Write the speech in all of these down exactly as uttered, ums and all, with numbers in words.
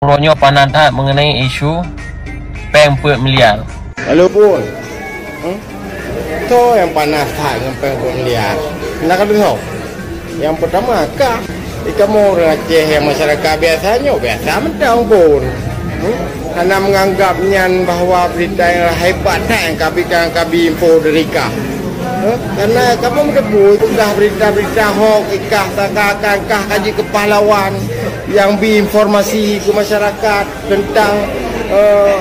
Uroe nyoe panas that mengenai isu péng peuet miliar. Walaupun, hmm? Soe nyang panas that ngon péng peuet miliar? Na ka leusoe. Nyang peutama kah, di kamoe ureuëng Aceh nyang masyarakat biasa nyoe biasa mantong phon. Hmm? Hana menganggap nyan bahwa berita nyang hebat that nyang kabi, nyang kabi info dari kah. Huh? Karena kamoe meuteupeue peugah berita-berita hoax, ikah seakan-akan kah ka jeuet keu pahlawan nyang bi informasi keu masyarakat tentang, eh,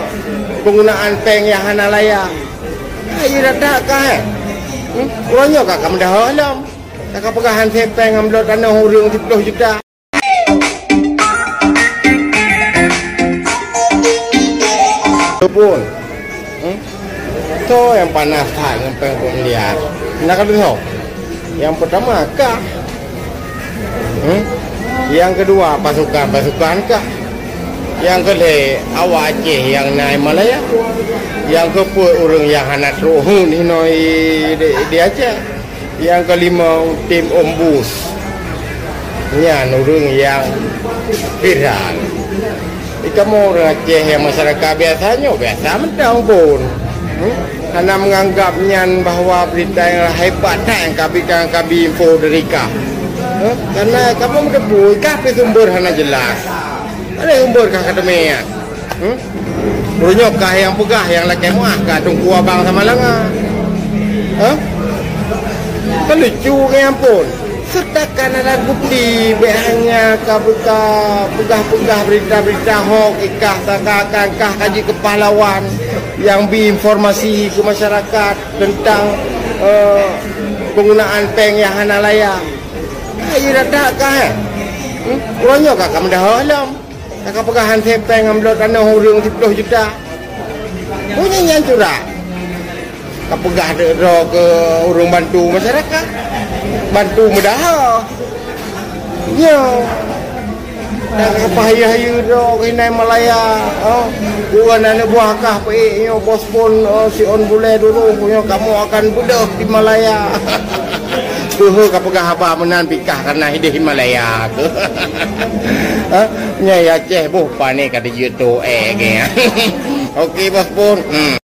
penggunaan péng nyang hana layak. Hai, rata kah, eh? Hmm? Uroe nyoe ka, ka meudahoe lom. Ka, ka peugah han sép péng ngon bloe tanoh ureuëng siploh juta. Pun. Hmm? Soe nyang panas that ngon péng peuet miliar? Na ka leusoe. Nyang peutama kah. Hmm? Nyang keudua pasukan-pasukan kah. Nyang keulhée awak Aceh nyang na i Malaya. Nyang keupeuet ureuëng nyang hana trok huet hinoe di, di Aceh. Nyang keulima, tim ombus. Nyan ureuëng nyang viral. Di kamoe ureuëng Aceh nyang masyarakat biasa nyoe biasa mantong phon. Hmm? Hana menganggap nyan bahwa berita nyang hebat that nyang kabi, nyang kabi info dari kah. Hmm? Karena kamoe meuteupeue kah pi sumber hana jelas. Ada sumber kah ka teumé nyan? Hmm? Uroe nyoe kah nyang peugah nyang lakée meuah kah Teungku Abang Samalanga? Hah? Kan lucu keu nyan phon. Seutakan ada bukti, bék hanya ka buka peugah-peugah berita-berita hoax, ikah seakan-akan kah ka jeuet keu pahlawan nyang bi informasi keu masyarakat tentang, eh, penggunaan péng nyang hana layak. Hai, rata kah, eh? Hmm? Uroe nyoe ka, ka meudahoe lom. Ka, ka peugah han sép péng ngon bloe tanoh ureuëng siploh juta. Bunoe nyan curak. Ka peugah droe keu ureuëng bantu masyarakat. Bantu meudahoe. Nyoe. Dan ka payah yue droe keu inai Malaya. Oh, bukan aneuk buah kah peuék nyoe bos phon, oh, si on bulée dulu nyoe kamoe akan beudôh di Malaya. Tuhu ka peugah haba meunan pikah karena hideh Himalaya tu. Ha? Nyai Aceh boh pane ka dijeuet tu, eh, ke. Okey, bos phon. Hmm.